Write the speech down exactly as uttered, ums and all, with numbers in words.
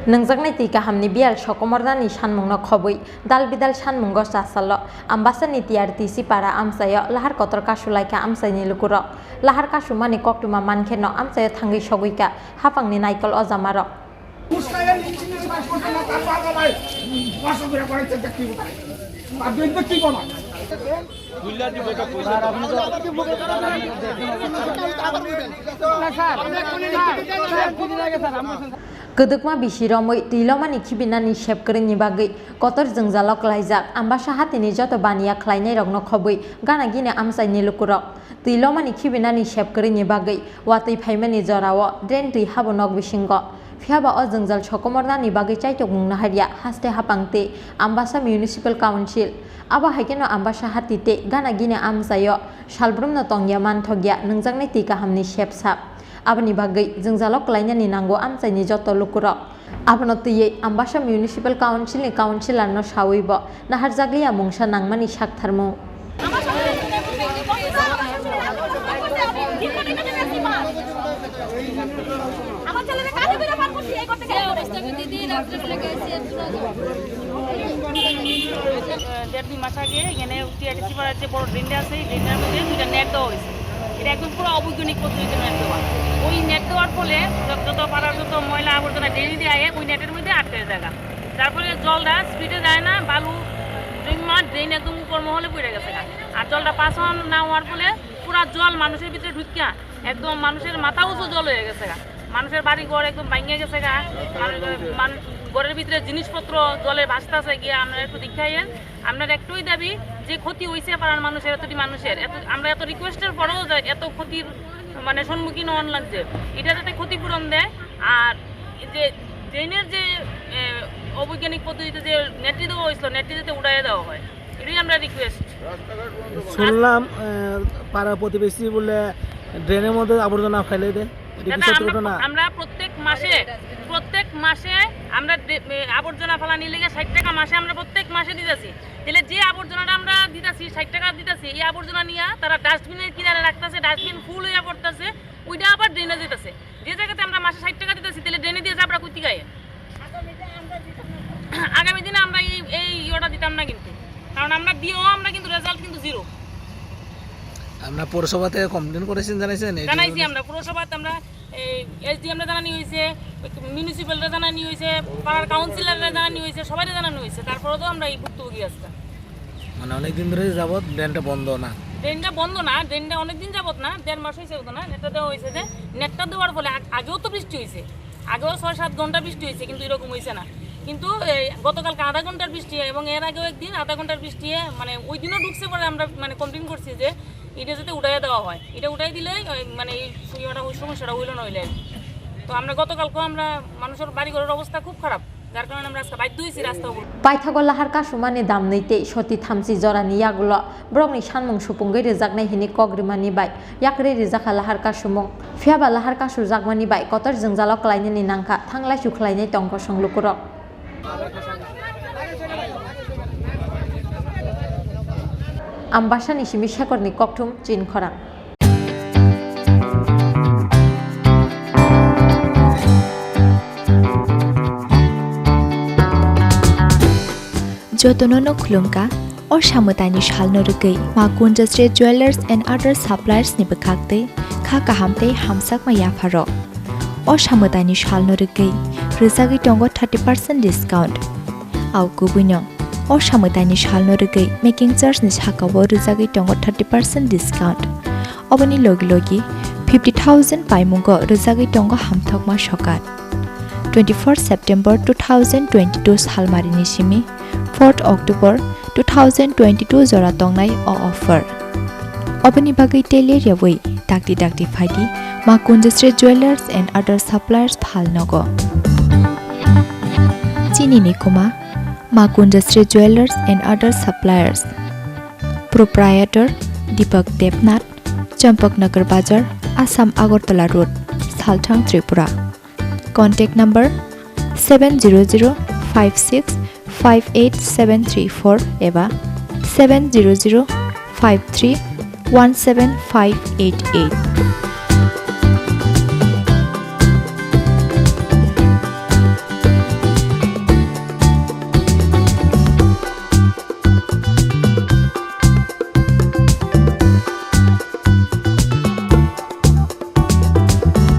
Nwngjaknai twi kahamni biyal sokomornani sanmungno khobwi dal bidal sanmungo chasalo Ambasani T R T C para amchaio lahar kotor kasulaikha amchaini lukurok. Lahar kasumani koktwma mankheno amchaio thangwi sogwikha haphangni naikol ojamarok. Kwdwkma bisi romwi twi lomani khibinani sep kwrwini bagwi kotor jwngjalo klaijak Ambasa hatini joto baniya khlainairokno khobwi gana gini amchaini lukurok. Twi lomani khibinani sep kwrwini bagwi watwi phaimani jorao drain twi habo nok bisingo. Phiyaba o jwngjal sokomornani bagwi chaitokmung naharya haste haphang tei Ambasa Municipal Council. Abo hai kheno Ambasa hati tei gana gini amchaio salbrumno tongya manthokya nwngjaknai twi kahamni sepsa. Aboni bagwi jwngjalo klainani nango amchaini joto lukurok. Abono twiwi Ambasa Municipal Council ni councillor no sawi bo naharjakliya mungsa nangmani saktharmung. আমার ছেলেরা কাজে বেরো পার করছি, এই করতে গেলে। দেড় দুই মাস আগে এখানে টিআরটিসি পাড়ার যে বড় ড্রেনটা আছে, এই ড্রেনটার মধ্যে দুইটা নেট দেওয়া হয়েছে। এটা একদম পুরো অবৈজ্ঞানিক পদ্ধতিতে নেট দেওয়া। ওই নেট দেওয়ার ফলে যত পাড়ার যত ময়লা আবর্জনা ড্রেনে দিয়ে আয়, ওই নেটের মধ্যে আটকে যায়। যার ফলে জলটা স্পিডে যায় না, বালু জমা ড্রেন একদম উপর মহলে পড়ে গেছে। আর জলটা পাস অন না হওয়ার ফলে পুরা জল মানুষের ভিতরে ঢুকিয়া একদম মানুষের মাথা উঁচু জল হয়ে গেছে গা। মানুষের বাড়ি ঘর একদম ভাঙে গেছে গা। মানুষ, মানুষ ঘরের ভিতরে জিনিসপত্র জলে ভাসতেছে গিয়া। আপনারা একটু দেখাইয়েন। আপনার একটাই দাবি যে ক্ষতি হইছে পাড়ার মানুষের, এতটি মানুষের, এত, আমরা এত রিকোয়েস্টের পরেও যে এত ক্ষতির মানে সম্মুখীন হওয়ার লাগছে, এটা যাতে ক্ষতিপূরণ দেয়। আর এই যে ড্রেনের যে, এ, অবৈজ্ঞানিক পদ্ধতিতে যে নেটটি দেওয়া হয়েছিল, নেটটি যাতে উড়াইয়া দেওয়া হয়, এটাই আমরা রিকোয়েস্ট। শুনলাম, এ, পাড়া প্রতিবেশী বলে ড্রেনের মধ্যে আবর্জনা ফেলে দেয়। এটা কি দাদা, সত্যি আমরা ঘটনা? প্র-, আমরা প্রত্যেক মাসে, প্রত্যেক মাসে আমরা ড্রে-, এ, আবর্জনা ফালানির লেগে ষাট টাকা মাসে আমরা প্রত্যেক মাসে দিতেছি। তাহলে যে আবর্জনাটা আমরা দিতেছি, ষাট টাকা দিতেছি, এই আবর্জনা নিয়ে তারা ডাস্টবিনের কিনারে রাখতেছে, ডাস্টবিন ফুল হয়ে পড়তেছে, ওইটা আবার ড্রেনে যেতেছে। যে জায়গাতে আমরা মাসে ষাট টাকা দিতেছি, তাহলে ড্রেনে দিয়ে যাবরা কই থেকে? আগামী দিনে আমরা এই, এই ইয়েটা দিতাম না কিন্তু, কারণ আমরা দিয়েও আমরা কিন্তু রেজাল্ট কিন্তু জিরো। আপনারা পৌরসভা থেকে কমপ্লেন করেছেন, জানাইছেন? এই জানাইছি জন্য আমরা পৌরসভাতে, আমরা এই এসডিএম রে জানানি হয়েছে, মিউনিসিপ্যালরে জানানি হয়েছে, পাড়ার কাউন্সিলররে জানানি হয়েছে, সবাইরে জানানি হয়েছে, তারপরেও তো আমরা এই ভুক্তভোগী আজকে। মানে অনেক দিন ধরে যাবত ড্রেনটা বন্ধ না? ড্রেনটা বন্ধ না, ড্রেনটা অনেক দিন যাবত না, দেড় মাস হয়েছে হতো না, নেটটা দেওয়া হয়েছে যে নেটটা দেওয়ার ফলে আগ-, আগেও তো বৃষ্টি হয়েছে, আগেও ছয় সাত ঘন্টা বৃষ্টি হয়েছে, কিন্তু এরকম হয়েছে না। কিন্তু এই গতকালকে আধা ঘন্টার বৃষ্টি এবং এর আগেও একদিন আধা ঘন্টার বৃষ্টি, মানে ওই দিনও ঢুকছে পরে আমরা মানে কমপ্লেন করছি যে এটা যাতে উঠাইয়া দেওয়া হয়, এটা উঠাই দিলেই ওই মানে এই ইয়েটা, ওই সমস্যাটা হইল না হইলে আর কি। তো আমরা গতকালকেও আমরা মানুষের বাড়ি ঘরের অবস্থা খুব খারাপ, যার কারণে আমরা আজকে বাধ্য হয়েছি রাস্তা অবরোধ। Paithago lahar kasumani damnwi tei soti thamchi jorani yagulo borokni sanmung supungwi rwjaknai hwnwi kok rwmani bai yakrwi rwjakha lahar kasumung. Phiyaba lahar kasujakmani bai kotor jwngjalo klainani nangkha, thanglaisu khlainai tongkosong lukurok. Ambasani simi Shekhorni kokthum chin khorang. Jotono no khulumkha, o samwtaini salno rwgwi Ma Kunjasri Jewellers and Other Suppliers ni bwkhak tei kha kaham tei hamjakma yapharo. O samwtaini salno rwgwi rwjagwi tongo thirty percent discount. Au kubuino, o samwtaini salno rwgwi making charge ni sakao rwjagwi tongo thirty percent discount. Oboni logi logi fifty thousand paimungo rwjagwi tongo hamthokma sokat. Twenty-four September two thousand twenty-two salmarini simi fourth October two thousand twenty-two jora tongnai o offer. Oboni bagwi tei ler yawi dakti dakti phaidi Ma Kunjasri Jewellers and Other Suppliers phalnogo. Chini ni kuma Ma Kunjasri Jewellers and Other Suppliers. Proprietor Deepak Debnath, Champaknagar Bazar, Assam Agartala Road, Salthang, Tripura. Contact number seven zero zero five six five eight seven three four eba seven zero zero five three one seven five eight eight.